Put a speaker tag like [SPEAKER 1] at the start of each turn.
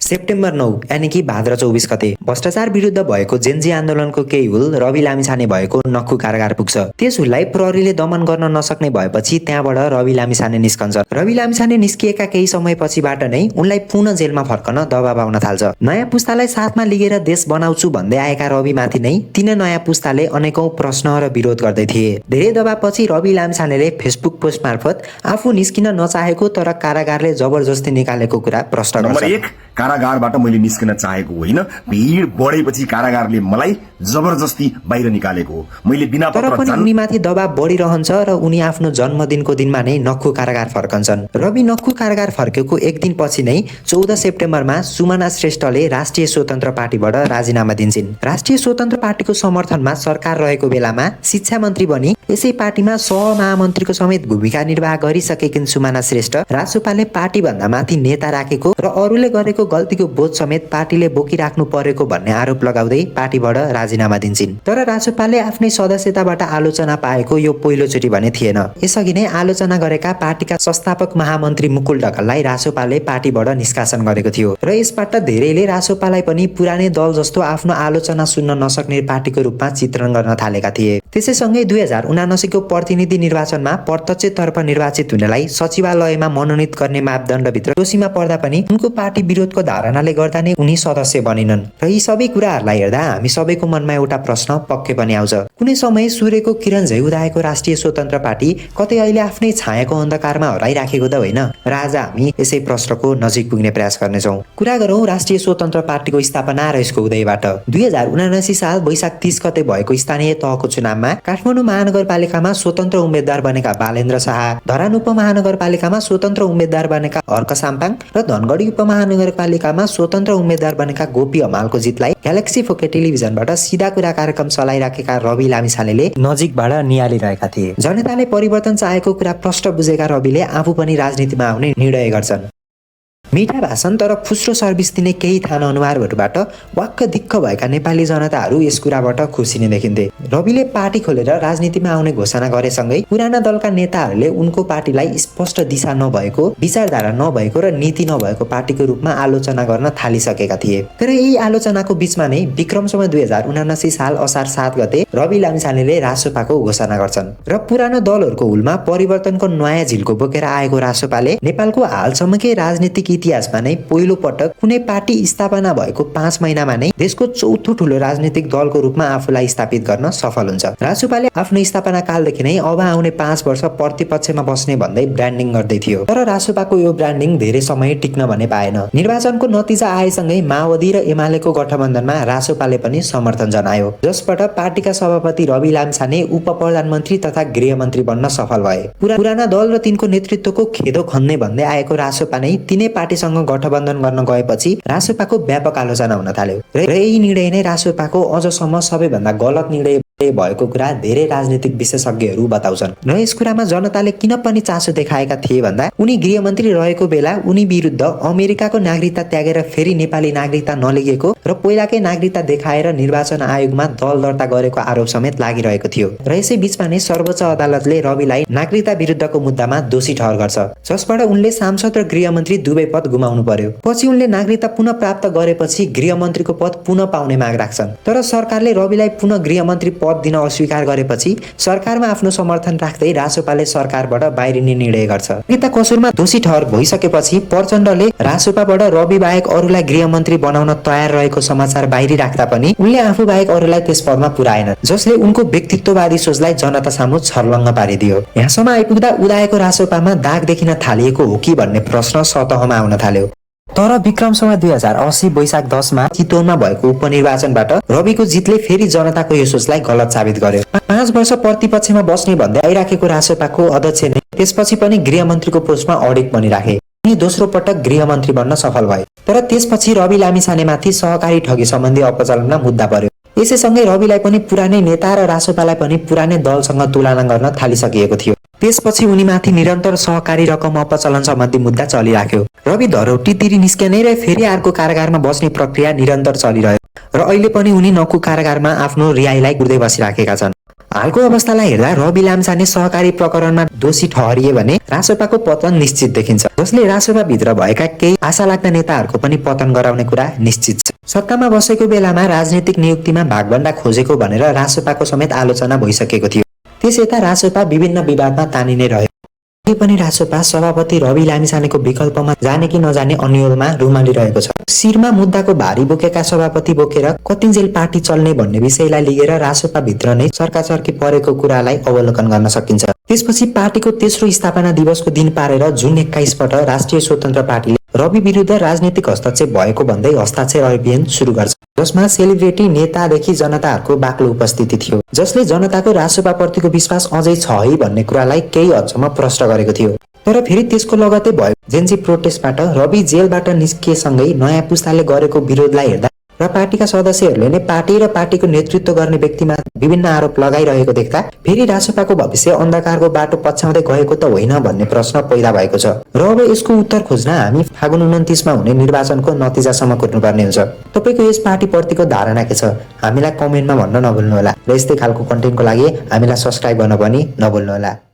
[SPEAKER 1] September 9 यानि कि भाद्र 24 गते भ्रष्टाचार विरुद्ध भएको जेन्जी आन्दोलनको केही हुल रवि लामिछाने भएको नक्खु कारागार पुग्छ। त्यस हुललाई प्रहरीले दमन गर्न नसक्ने भएपछि त्यहाँबाट रवि लामिछाने निस्कन्छ। रवि लामिछाने निस्किएका केही समयपछिबाट नै उनलाई पुनः जेलमा फर्कन दबाब आउन थाल्छ। नयाँ पुस्तालाई साथमा लिएर देश बनाउँछु भन्दै आएका रविमाथि नै तीन नयाँ पुस्ताले अनेकौं प्रश्न र विरोध गर्दै थिए। धेरै दबाबपछि रवि लामिछानेले फेसबुक पोस्ट मार्फत आफू निस्किन नचाहेको तर कारागारले जबरजस्ती निकालेको कुरा प्रश्न गर्छ।
[SPEAKER 2] कारागारबाट मैले निस्किन चाहेको होइन, भीड बढेपछि कारागारले मलाई जबरजस्ती बाहिर निकालेको हो। मैले बिना
[SPEAKER 1] तर पनि उनीमाथि दबाब बढिरहन्छ र उनी आफ्नो जन्मदिनको दिनमा नै नक्खु कारागार फर्कन्छन्। रवि नक्खु कारागार फर्केको एक दिन पछि नै 14 सेप्टेम्बरमा सुमना श्रेष्ठले राष्ट्रिय स्वतन्त्र पार्टीबाट राजीनामा दिन्छन्। राष्ट्रिय स्वतन्त्र पार्टीको समर्थनमा सरकार रहेको बेलामा शिक्षा मन्त्री बनी यसै पार्टीमा सहमहामन्त्रीको समेत भूमिका निर्वाह गरिसकेकी सुमना श्रेष्ठ रासोपाले पार्टी भन्दा माथि नेता राखेको र अरूले गरेको गल्तीको बोझ समेत पार्टीले बोकिराख्नु परेको भन्ने आरोप लगाउँदै पार्टीबाट राजीनामा दिन्छन्। तर रासोपाले आफ्नै सदस्यताबाट आलोचना पाएको यो पहिलोचोटि भने थिएन। यसअघि नै आलोचना गरेका पार्टीका संस्थापक महामन्त्री मुकुल ढकाललाई रासोपाले पार्टीबाट निष्कासन गरेको थियो र यसबाट धेरैले रासोपालाई पनि पुरानै दल जस्तो आफ्नो आलोचना सुन्न नसक्ने पार्टीको रूपमा चित्रण गर्न थालेका थिए। त्यसैसँगै 2079 को प्रतिनिधि निर्वाचनमा प्रत्यक्षतर्फ निर्वाचित हुनेलाई सचिवालयमा मनोनित गर्ने मापदण्डभित्र दोषीमा पर्दा पनि उनको पार्टी विरोधको धारणाले गर्दा नै उनी सदस्य बनिनन्। र यी सबै कुराहरूलाई हेर्दा हामी सबैको मनमा एउटा प्रश्न पक्कै पनि आउँछ, कुनै समय सूर्यको किरण झै उदाएको राष्ट्रिय स्वतन्त्र पार्टी कतै अहिले आफ्नै छायाको अन्धकारमा हराइराखेको त होइन? र आज हामी यसै प्रश्नको नजिक पुग्ने प्रयास गर्नेछौँ। कुरा गरौँ राष्ट्रिय स्वतन्त्र पार्टीको स्थापना र यसको उदयबाट। 2079 साल वैशाख 30 गते भएको स्थानीय तहको चुनावमा काठमाडौँ महानगरपालिकामा स्वतन्त्र उम्मेद्वार बनेका बालेन्द्र शाह, धरान उपमहानगरपालिकामा स्वतन्त्र उम्मेद्वार बनेका अर्क साम्पाङ र धनगढी उपमहानगरपालिकामा स्वतन्त्र उम्मेद्वार बनेका गोपी हमालको जितलाई ग्यालेक्सी 4K टेलिभिजनबाट सिधा कुरा कार्यक्रम चलाइराखेका रवि लामिछानेले नजिकबाट निहालिरहेका थिए। जनताले परिवर्तन चाहेको कुरा प्रष्ट बुझेका रविले आफू पनि राजनीतिमा आउने निर्णय गर्छन्। मिठा भाषण तर फुस्रो सर्भिस दिने केही थान अनुहारहरूबाट वाक्क दिक्क भएका नेपाली जनताहरू यस कुराबाट खुसी नै देखिन्थे। रविले पार्टी खोलेर राजनीतिमा आउने घोषणा गरेसँगै पुराना दलका नेताहरूले उनको पार्टीलाई स्पष्ट दिशा नभएको, विचारधारा नभएको र नीति नभएको पार्टीको रूपमा आलोचना गर्न थालिसकेका थिए। तर यही आलोचनाको बीचमा नै विक्रमसम्म 2079 साल असार 7 गते रवि लामिछानेले रासोपाको घोषणा गर्छन् र पुरानो दलहरूको हुलमा परिवर्तनको नयाँ झिल्को बोकेर आएको रासोपाले नेपालको हालसम्मकै राजनीतिक इतिहासमा नै पहिलो पटक कुनै पार्टी स्थापना भएको 5 महिनामा नै देशको चौथो ठूलो राजनीतिक दलको रूपमा आफूलाई स्थापित गर्न सफल हुन्छ। रासोपाले आफ्नो स्थापना कालदेखि नै अब आउने 5 वर्ष प्रतिपक्षमा बस्ने भन्दै ब्रान्डिङ गर्दै थियो। तर रासोपाको यो ब्रान्डिङ धेरै समय टिक्न भने पाएन। निर्वाचनको नतिजा आएसँगै माओवादी र एमालेको गठबन्धनमा रासोपाले पनि समर्थन जनायो, जसबाट पार्टीका सभापति रवि लामिछाने उप प्रधानमन्त्री तथा गृहमन्त्री बन्न सफल भए। पुराना दल र तिनको नेतृत्वको खेदो खन्ने भन्दै आएको रासोपा नै तिनै पार्टीसँग गठबन्धन गर्न गएपछि रासोपाको व्यापक आलोचना हुन थाल्यो र यही निर्णय नै रासोपाको अझसम्म सबैभन्दा गलत निर्णय भएको कुरा धेरै राजनीतिक विशेषज्ञहरू बताउँछन्। र यस कुरामा जनताले किन पनि चासो देखाएका थिए भन्दा उनी गृहमन्त्री रहेको बेला उनी विरुद्ध अमेरिकाको नागरिकता त्यागेर फेरि नेपाली नागरिकता नलिएको र पहिलाकै नागरिकता देखाएर निर्वाचन आयोगमा दल दर्ता गरेको आरोप समेत लागिरहेको थियो। र यसै बीचमा नै सर्वोच्च अदालतले रविलाई नागरिकता विरुद्धको मुद्दामा दोषी ठहर गर्छ, जसबाट उनले सांसद र गृहमन्त्री दुवै पद गुमाउनु पर्यो। पछि उनले नागरिकता पुनः प्राप्त गरेपछि गृहमन्त्रीको पद पुनः पाउने माग राख्छन्। तर सरकारले रविलाई पुनः गृहमन्त्री पद दिन अस्वीकार गरेपछि सरकारमा आफ्नो समर्थन राख्दै रासोपाले सरकारबाट बाहिरिने निर्णय गर्छ। नागरिकता कसुरमा दोषी ठहर भइसकेपछि प्रचण्डले रासोपाबाट रवि बाहेक अरूलाई गृहमन्त्री बनाउन तयार रहेको समाचार बाहिरी राख्दा पनि उनले आफू बाहेक अरूलाई त्यस पदमा पुर्याएन, जसले उनको व्यक्तित्ववादी सोचलाई जनता सामु छर्लङ्ग पारिदियो। यहाँसम्म आइपुग्दा उदाएको रासोपामा दाग देखिन थालिएको हो कि भन्ने प्रश्न सतहमा आउन थाल्यो। तर विक्रमसम्म 2080 वैशाख 10 मा चितवनमा भएको उपनिर्वाचनबाट रविको जितले फेरि जनताको यो सोचलाई गलत साबित गर्यो। 5 वर्ष प्रतिपक्षमा बस्ने भन्दै आइराखेको रासोपाको अध्यक्ष नै त्यसपछि पनि गृहमन्त्रीको पोस्टमा अडिग बनिराखे। उनी दोस्रो पटक गृहमन्त्री बन्न सफल भए। तर त्यसपछि रवि लामिछानेमाथि सहकारी ठगी सम्बन्धी अपचलनमा मुद्दा पर्यो। यसैसँगै रविलाई पनि पुरानै नेता र रासोपालाई पनि पुरानै दलसँग तुलना गर्न थालिसकिएको थियो। त्यसपछि उनीमाथि निरन्तर सहकारी रकम अपचलन सम्बन्धी मुद्दा चलिराख्यो। रवि धरौटी तिरी निस्कने र फेरि अर्को कारागारमा बस्ने प्रक्रिया निरन्तर चलिरह्यो र अहिले पनि उनी नक्खु कारागारमा आफ्नो रिहाईलाई गुर्दै बसिराखेका छन्। हालको अवस्थालाई हेर्दा रवि लाम्छाने सहकारी प्रकरणमा दोषी ठहरिए भने रासोपाको पतन निश्चित देखिन्छ, जसले रासोपा भित्र भएका केही आशा लाग्दा नेताहरूको पनि पतन गराउने कुरा निश्चित छ। सत्तामा बसेको बेलामा राजनीतिक नियुक्तिमा भागभण्डा खोजेको भनेर रासोपाको समेत आलोचना भइसकेको थियो। त्यस यता रासोपा विभिन्न विवादमा तानिने रह्यो। पनि रासोपा सभापति रवि लामिछानेको विकल्पमा जाने कि नजाने अन्यलमा रुमालिरहेको छ। शिरमा मुद्दाको भारी बोकेका सभापति बोकेर कतिन्जेल पार्टी चल्ने भन्ने विषयलाई लिएर रासोपा भित्र नै चर्काचर्की परेको कुरालाई अवलोकन गर्न सकिन्छ। त्यसपछि पार्टीको तेस्रो स्थापना दिवसको दिन पारेर जुन 21 पट राष्ट्रिय स्वतन्त्र पार्टीले रवि विरुद्ध राजनीतिक हस्तक्षेप भएको भन्दै हस्ताक्षर अभियान सुरु गर्छ, जसमा सेलिब्रिटी नेतादेखि जनताहरूको बाक्लो उपस्थिति थियो, जसले जनताको रासोपाप्रतिको विश्वास अझै छ है भन्ने कुरालाई केही हदसम्म प्रश्न गरेको थियो। तर फेरि त्यसको लगतै भयो जेन्जी प्रोटेस्टबाट रवि जेलबाट निस्किएसँगै नयाँ पुस्ताले गरेको विरोधलाई हेर्दा र पार्टीका सदस्यहरूले नै पार्टी र पार्टीको नेतृत्व गर्ने व्यक्तिमा विभिन्न आरोप लगाइरहेको देख्दा फेरि रासोपाको भविष्य अन्धकारको बाटो पछ्याउँदै गएको त होइन भन्ने प्रश्न पैदा भएको छ। र अब यसको उत्तर खोज्न हामी फागुन 29 मा हुने निर्वाचनको नतिजासम्म कुर्नुपर्ने हुन्छ। तपाईको यस पार्टीप्रतिको धारणा के छ? हामीलाई कमेन्टमा भन्न नभुल्नुहोला र यस्तै खालको कन्टेन्टको लागि हामीलाई सब्स्क्राइब गर्न पनि नभुल्नुहोला।